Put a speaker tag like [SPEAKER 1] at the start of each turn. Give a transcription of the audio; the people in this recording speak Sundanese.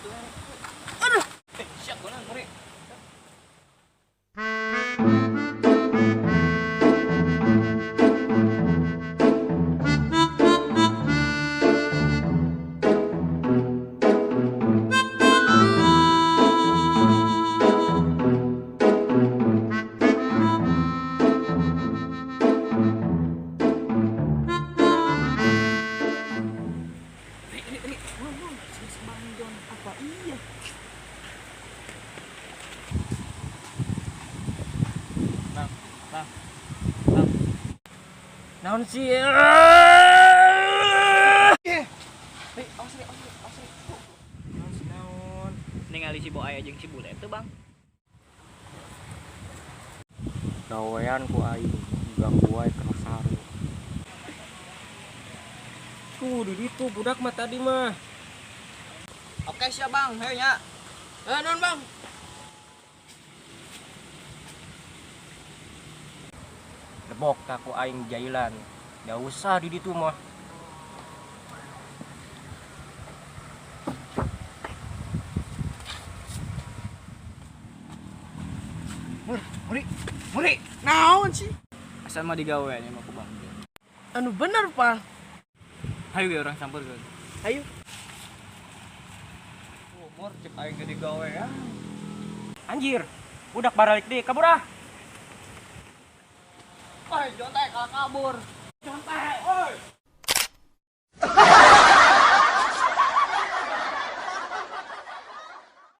[SPEAKER 1] Itu aduh. Siap gua nang, Ri.
[SPEAKER 2] Apa iya?
[SPEAKER 1] Bang, bang, bang.
[SPEAKER 2] Naon sih?
[SPEAKER 1] Ri, awas Ri, awas Ri, awas Ri.
[SPEAKER 2] Naon sih naon?
[SPEAKER 1] Ningali si Boaya jeung si Bule teu, Bang.
[SPEAKER 2] Gawean ku aing, ganggu wae kena saru. Tuh di ditu budak mah tadi mah.
[SPEAKER 1] Oke siap Bang, hayo nya.
[SPEAKER 2] Non Bang. Debok ku aing jailan. Enggak usah di ditu mah.
[SPEAKER 1] Muri, muri, muri.
[SPEAKER 3] Naon sih?
[SPEAKER 1] Asal mah digawean mah ku Bang.
[SPEAKER 3] Anu bener, Pak.
[SPEAKER 1] Hayo ge urang sampeurkeun.
[SPEAKER 3] Ayo.
[SPEAKER 1] Umur cek aing ge digawean.
[SPEAKER 2] Anjir, budak baralik deui kabur ah.
[SPEAKER 1] Wah, jontek kalah kabur.